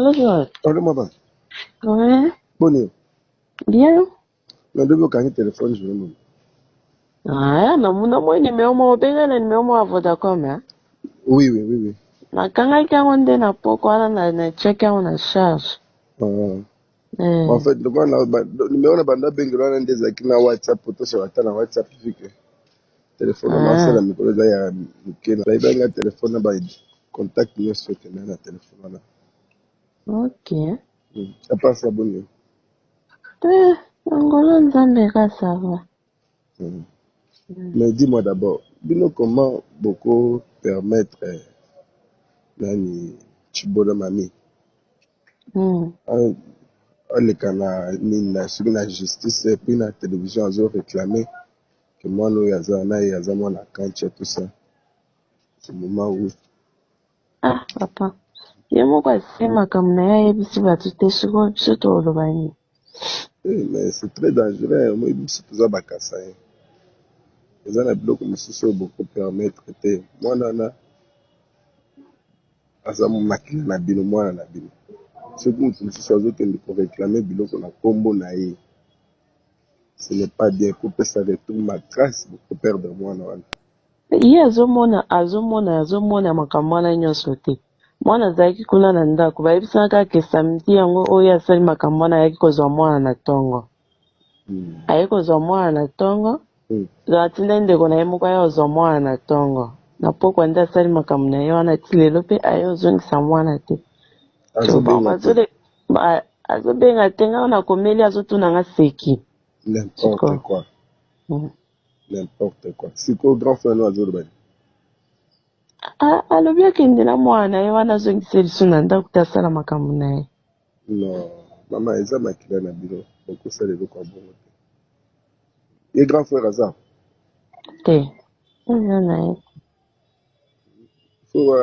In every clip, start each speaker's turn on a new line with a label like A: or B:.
A: Allô, Joël.
B: Allô, maman.
A: Ouais,
B: Boni.
A: Bien.
B: Na ndobi okangi telefone jour moko.
A: Ah, namoni numéro moko obenga na numéro moko ya Vodacom, hein?
B: Oui.
A: Nakangaki yango nde na poko wana na natiaki yango na charge.
B: Ah. En fait, lokola na numéro na banda bengelo wana nde ezalaki na WhatsApp, tosoka ata na WhatsApp vu que telefone na nasala mikolo eza ya moke, nayebaki nga telefone na ba contact nyonso ekenda na telefone wana.
A: Ok.
B: À part ça, boni?
A: Eh, Angola Nzambe ka ça va.
B: Mais dis-moi d'abord, bino comment boko permettre nani Tshibola Mami aleka na nini na soki na justice et puis na télévision azo réclamer que mwana oyo aza na ye aza mwana kantia, tout ça, ce moment où
A: Ah, papa. Ye moko asie makambo na ye, ayebisi bato te, sikoyo biso toloba nini?
B: Eh, mais c'est très dangereux. Moi biso toza bakasa ye, eza na biloko mosusu oyo boko permettre te. Mwana wana aza makila na bino, mwana na bino. Soki moto mosusu azokende koréclamer biloko na nkombo na ye, ce n'est pas bien. Kopesa retour makasi, bokoperdre mwana wana.
A: Ye azomona makambo wana nyonso te. Mwana azalaki kuna na ndako, bayebisaka kaka ke samedi yango oyo asali makambo wana, ayaki kozwa mwana na ntongo. Aye kozwa mwana na ntongo. Donc atindaki ndeko na ye moko aya kozwa mwana na ntongo. Na pokwa nde asali makambo na ye wana. Ti lelo mpe aye ozongisa mwana te.
B: Azobenga te?
A: Azobenga te. Ngai nakomeli, azotuna nga seki.
B: N'importe quoi. N'importe quoi. Sikoyo grand frère no azoloba nini?
A: Alobi akende na mwana na ye wana, azongisa liso na ndako te, asala makambo na ye.
B: Non, mama, eza makila na bino, bokosala eloko ya bongo te. Ye grand frère aza?
A: Te, eza na ye.
B: Faut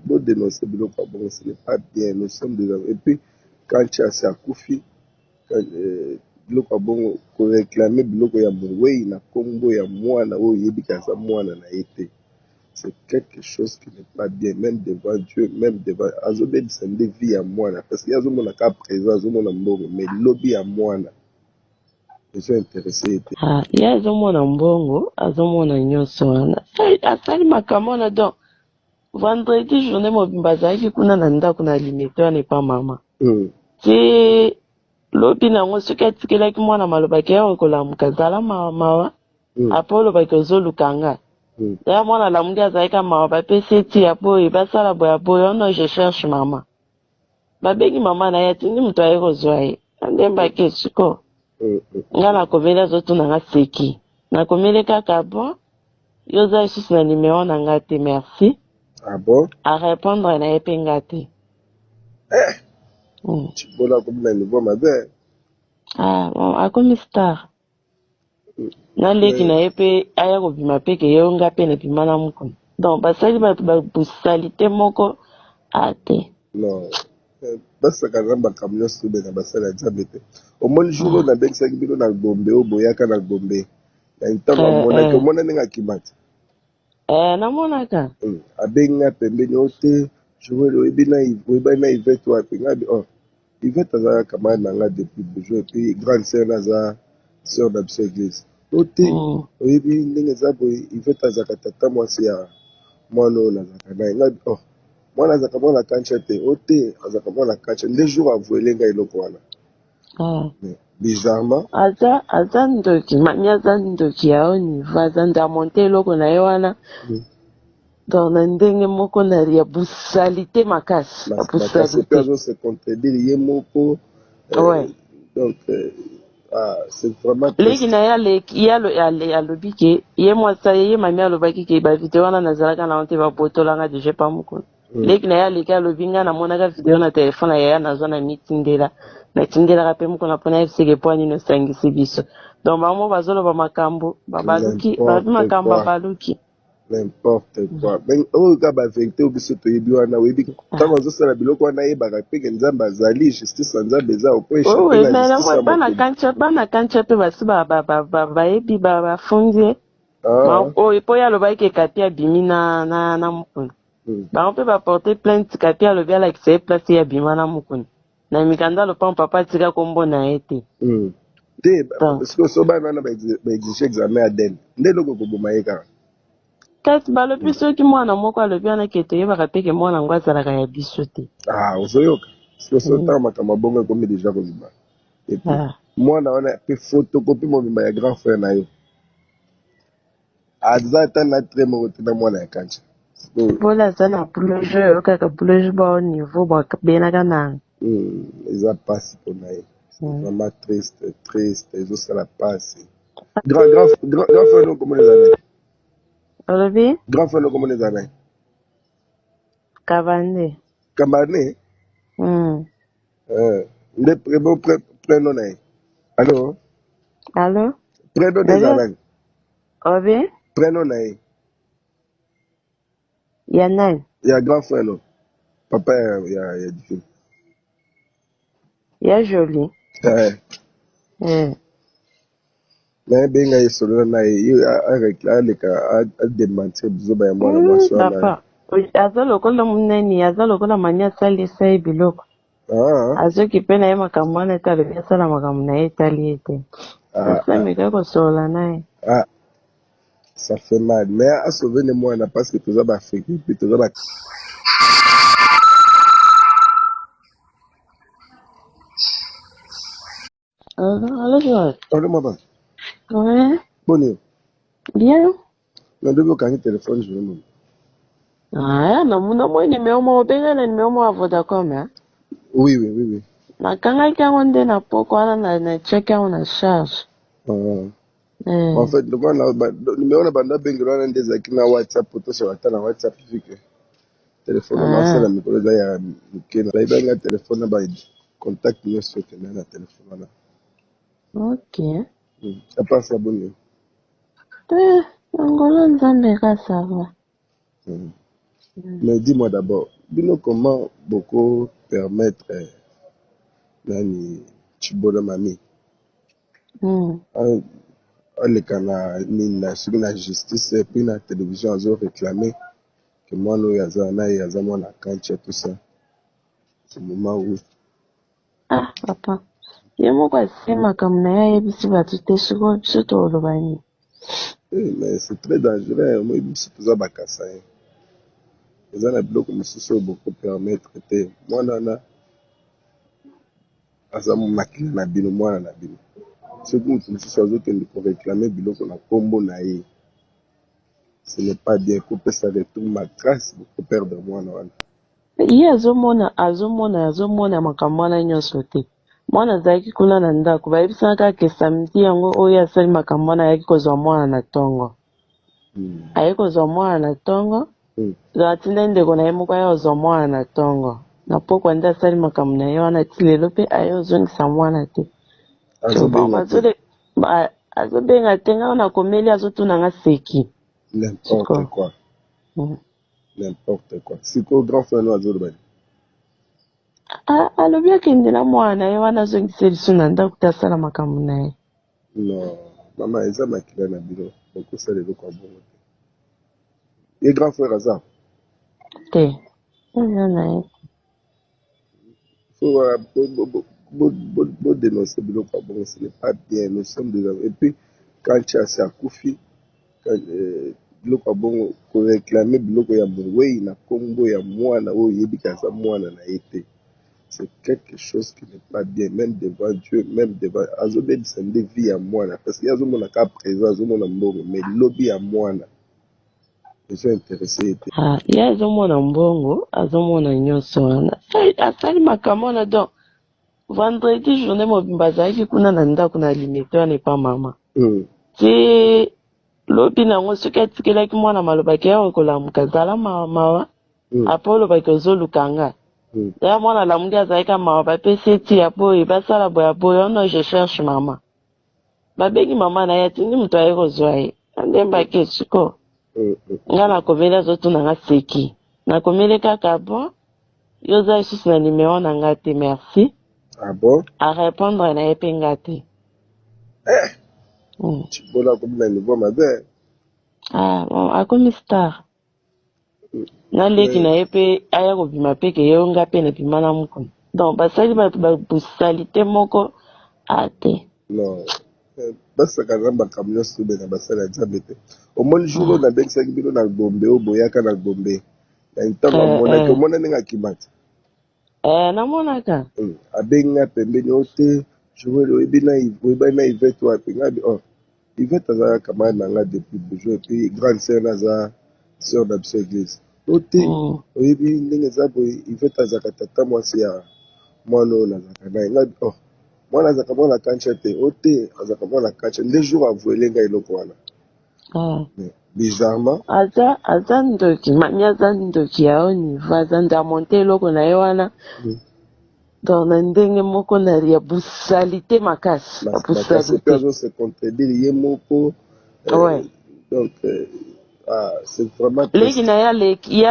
B: bodénoncer biloko ya bongo, ce n'est pas bien. Nous sommes des, et puis quand asi akufi, biloko ya bongo, koréclamer biloko ya mowei na nkombo ya mwana oyo oyebi ke aza mwana na ye te, c'est quelque chose qui n'est pas bien, même devant Dieu, même devant. Azobebisa nde vie ya mwana, parce que ye azomona kaka présent, azomona mbongo, mais lobi ya mwana ezo intéresser ye te.
A: Ah, ye azomona mbongo, azomona nyonso wana. Asali makambo wana. Donc vendredi journée mobimba azalaki kuna na ndako na Limete wana epa mama. Ti lobi nango, soki atikelaki mwana malobaki ya kolamuka, zala mawa mawa. Apo olobaki ozoluka nga. Ya mwana alamuki, azalaki mawa, bapesi eti ya boye, basala boye ya boye ono, je cherche mama. Babengi mama na ye, atindi moto aye kozwa ye andembaki. Siko nga nakomeli, azotuna nga seki. Nakomeli kaka: bon, yo oza lisusu na numero na nga te, merci.
B: Ah bon?
A: Arépondre na ye mpe nga te.
B: Tshibola akomi na niveau mabe.
A: Ah, bon, akomi star na leki na ye mpe aya kobima mpe ke ye nga mpe nabima na mokolo. Donc basali bato babusali te moko ate.
B: Non, basaka na makambo nyonso, tobenga basali ya Nzambe te. Omoni jour oyo nabengisaki bino na Gombe, oyo boyaka na Gombe, na ntango amonaki, omona ndenge akimati.
A: Eh, namonaka.
B: Abengi nga pembeni o te: Joel, oyebi na oyebani na Ivete wapi? Nga bi: oh, Ivete azalaka camarade na nga depuis toujours, et puis grande sœur na aza sœur na biso église. O te, oyebi ndenge eza boye, Ivete azalaka tata mwasi ya mwana oyo nazalaka na ye. Nga bi: oh, mwana azalaka mwana kantia te? O te, azalaka mwana kantia. Nde jour avouele ngai eloko wana. Mais bizarrement
A: Aza ndoki, mami aza ndoki ya haut niveau, aza nde amonte eloko na ye wana. Donc na ndenge moko na ya busali te makasi ya
B: makasi
A: busali
B: mpe
A: te.
B: Azo se contredire ye moko. Donc ah, c'est vraiment
A: leki
B: triste.
A: Na ye aleki ye alobi ke ye mwasi ye mami alobaki ke bavideo wana nazalaka nango te, babotolanga deja pa mokolo. Leki na ye aleki, alobi: ngai namonaka video na telefone ya yaya, nazwa na mitindela, natindelaka mpe mokolo mpona yebiseke po nini osangisi biso. Donc bango bazoloba makambo babaluki, babi
B: N'importe
A: makambo
B: quoi.
A: babaluki.
B: N'importe quoi. Mais oyo kaka bavérité oyo biso toyebi wana. Oyebi, ntango azosala biloko wana, ayebaka mpe ke Nzambe azali, justice ya Nzambe eza oko échappe
A: oyo
B: na
A: mais
B: justice ya
A: bana
B: mokili.
A: Kantia, bana kantia mpe basi bayebi, bafundi ye.
B: Ah.
A: Oyo mpo ye alobaki ekapi abimi na mokolo. Bango mpe baporte plainte. Kapi alobi alakisa ye place ye abima na Mukuna na mikanda lopango, papa atika kombo na ye te.
B: Te.
A: Donc
B: Sikoyo so bana wana baexige examen ADN nde eloko ekoboma ye kaka.
A: Kasi balobi soki mwana moko alobi wana ke toyebaka mpe ke mwana yango azalaka ya biso te.
B: Ah, ozoyoka sikoyo so ntango makambo ya bongo ekomi déjà kobima, et puis mwana wana mpe photocopie mobimba ya grand frère na yo, aza ata na trait moko te na mwana ya Kancha sikoyo.
A: Bola aza na bouloge oyo kaka bouloge bao niveau babenaka na
B: Eza mpasi mpona ye. C'est vraiment triste, triste, ezosala mpasi. Grand frère no komona eza nani?
A: Olobi?
B: Grand frère no komona eza nani?
A: Kabande.
B: Kambane. Nde prénom na ye allo?
A: Allo?
B: Prénom nde eza nani?
A: Obi?
B: Prénom na ye.
A: Ya nani?
B: Ya grand frère no, papa ya Divine.
A: Ya Joli.
B: Eh. Nayebi ngai esolola na ye, ye aleka adémentir bizoba ya mwana mwasi wana.
A: Papa aza lokola monani, aza lokola mani, asalisa ye biloko. Azoki mpe na ye makambo wana ete alobi asala makambo na ye, etali ye te. Asameka kosolola na ye.
B: Ah, ça fait mal, mais asauve ne mwana parce que toza baafricain mpe toza ba
A: Allo, allo, Joël.
B: Allo, mama.
A: Ouais.
B: Boni?
A: Bien.
B: Na ndobi okangi telefone jour moko.
A: Ah, namona mwa numéro moko, obengai na numéro moko ya Vodacom, hein?
B: Oui.
A: Nakangaki yango nde na poko wana natiaki yango na charge.
B: Ah. En fait, lokola na numéro na bando abengeli wana nde ezalaki na WhatsApp, po tosoka ata na WhatsApp, vu que telefone na nasala mikolo eza ya moke, nayebi nga telefone na bacontact nyonso ekenda na telefone wana. À part ça, boni?
A: Te, ngolo Nzambe ka, ça va.
B: Mais dis-moi d'abord, bino comment boko permettre nani, Chibola Mami aleka na nini, na soki na justice et puis na télévision, azo réclamer que mwana oyo aza na ye aza mwana Kantia, tout ça, ce moment où
A: Ah papa, ye moko asi makambo na ye ayebisi bato te, sikoyo biso toloba nini?
B: Eh, mais c'est très dangereux. Moi, biso toza bakasa ye, eza na biloko mosusu oyo bokopermettre te. Mwana wana aza makila na bino, mwana na bino. Soki moto mosusu azokende koréclamer biloko na nkombo na ye, ce n'est pas bien. Kopesa retour makasi, bokoperdre mwana wana.
A: Ye azomona, azomona, azomona makambo wana nyonso te. Mwana azalaki kuna na ndako, bayebisaka kaka ke samedi yango oyo asali makambo wana, ayaki kozwa mwana na ntongo. Aye kozwa mwana na ntongo. Donc atindaki ndeko na ye moko aya kozwa mwana na ntongo. Na pokwa nde asali makambo na ye wana. Ti lelo mpe aye ozongisa mwana te.
B: Azobenga te?
A: Azobenga te. Ngai nakomeli, azotuna nga seki.
B: N'importe quoi. N'importe quoi. Sikoyo grand frère no azoloba nini?
A: Alobi akende na mwana na ye wana, azongisa liso na ndako te, asala makambo na ye.
B: Non, mama, eza makila na bino, bokosala eloko ya bongo te. Ye grand frère aza?
A: Te, eza na ye.
B: Faut bodénoncer biloko ya bongo, ce n'est pas bien. Nous sommes des, et puis quand asi akufi, biloko ya bongo, koréclamer biloko ya mowei na nkombo ya mwana oyo oyebi aza mwana na ye te, c'est quelque chose qui n'est pas bien, même devant Dieu, même devant, azobebisa nde vie ya mwana, parce que ye azomona kaka présent, azomona mbongo, mais lobi ya mwana ezo intéresse ye te.
A: Ah, ye azomona mbongo, azomona nyonso wana. Asali makambo wana. Donc vendredi journée mobimba azalaki kuna na ndako na Limete wana epa mama. Ti lobi nango, soki atikelaki mwana malobaki ya kolamuka, zala mawa mawa. Apo olobaki ozoluka nga. Ya mwana alamuki, azalaki mawa, bapesi ye ti ya boye, basala boya boye ono, je cherche mama. Babengi mama na ye, atindi moto aye kozwa ye. Andembaki siko. Nga nakomeli, azotuna nga seki. Nakomeli kaka bon, yo oza lisusu na numéro na nga te, merci.
B: Ah bon?
A: Arépondre na ye mpe nga te.
B: Eh. Chibola akomi na niveau mabe.
A: Ah, bon, akomi star. Na leki na ye mpe aya kobima mpe ke yo nga mpe nabima na mokuna. Donc basali bato babusalite moko ate.
B: Non, basaka na makambo nyonso tobenga basali ya Nzambe te. Omoni jour oyo nabengisaki bino na Gombe, oyo boyaka na Gombe na ntango amonaki, omona ndenge akimati.
A: Namonaka.
B: Abengi nga pembeni oyo te, Joel, oyebi na oyebani na Yvette wapi? Nga bi oh, Yvette azalaka camarade na nga depuis toujours, et puis grande sœur na aza sœur na biso église. O te, oyebi ndenge eza boye, Yvette azalaka tata mwasi ya mwana oyo nazalaka na ye. Nga bi oh, mwana azalaka mwana kancha te? O te, azalaka mwana kancha. Nde jour avoele ngai eloko wana. Mais bizarrement,
A: Aza ndoki, mami aza ndoki ya haut niveau, aza nde amonte eloko na ye wana. Donc na ndenge moko na ya busalite makasi, ya
B: makasi mpe
A: busalite.
B: Azo se contredire ye moko. Donc ah, c'est vraiment
A: Leki
B: triste.
A: Na ye aleki ye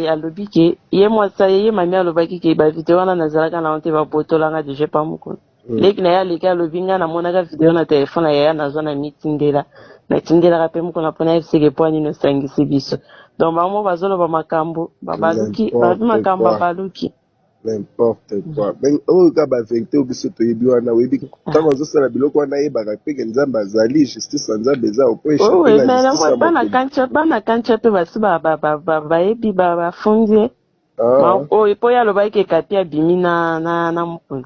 A: alobi ke ye mwasi ye mami alobaki ke bavideo wana nazalaka nango te, babotolanga deja pa mokolo. Leki na ye aleki alobi ngai namonaka video na telefone ya yaya, nazwa na mitindela, natindelaka mpe mokolo mpona yebiseke mpo nini osangisi biso. Donc bango bazoloba makambo babaluki, balobi
B: N'importe
A: makambo
B: quoi.
A: Babaluki.
B: N'importe quoi. Mais oyo kaka bavérité oyo biso toyebi wana. Oyebi, ntango azosala biloko wana, ayebaka mpe ke Nzambe azali, justice ya Nzambe eza oko échappe
A: oyo
B: na
A: mais
B: justice ya
A: bana
B: mokili.
A: Kancha, bana kancha mpe basi bayebi, bafundi ye. Oyo mpo ye alobaki ke Kapi abimi na mokuni.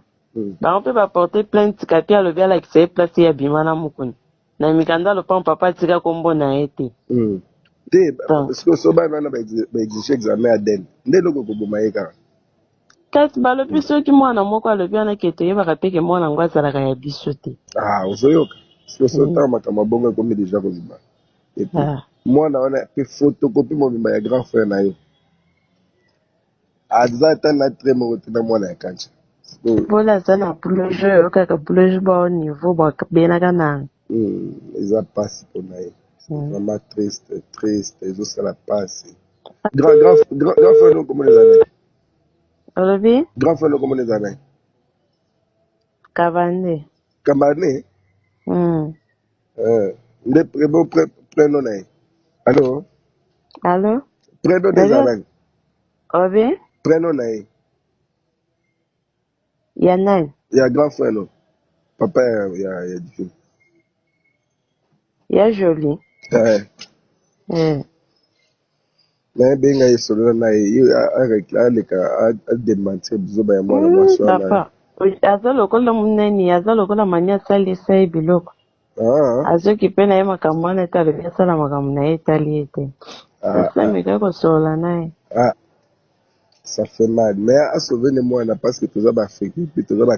A: Bango mpe baporte plainte. Kapi alobi alakisa ye place ye abima na mokuni na mikanda lopango papa atika kombo na ye te.
B: Te.
A: Donc
B: sikoyo so bana wana baexige examen ADN nde eloko ekoboma ye kaka.
A: Kasi balobi soki mwana moko alobi wana ke toyebaka mpe ke mwana yango azalaka ya biso te.
B: Ah, ozoyoka sikoyo so ntango makambo ya bongo ekomi deja kobima, et puis mwana wana mpe photocopie mobimba ya grand frère na yo, aza ata na trait moko te na mwana ya kancha sikoyo.
A: Bola aza na buloge oyo kaka buloge bao niveau babenaka na
B: Eza mpasi mpona ye. C'est vraiment triste, triste, ezosala mpasi. Grand frère no komona eza nani?
A: Olobi?
B: Grand frère no komona eza nani?
A: Kabande.
B: Kambane. Nde prénom na ye allo?
A: Allo?
B: Prénom nde eza nani?
A: Obi?
B: Prénom na ye.
A: Ya nani?
B: Ya grand frère no, papa ya Divine.
A: Ya Joli.
B: Eh. Nayebenga ye, solola na ye, ye aleka adémentir bizoba ya mwana mwasi wana.
A: Papa aza lokola monani, aza lokola mami asalisa ye biloko. Azoki mpe na ye makambo wana ete alobi asala makambo na ye, etali ye te. Asameka kosolola na ye.
B: Ah, ça fait mal, mais asauve ne mwana parce que toza baafricain mpe toza ba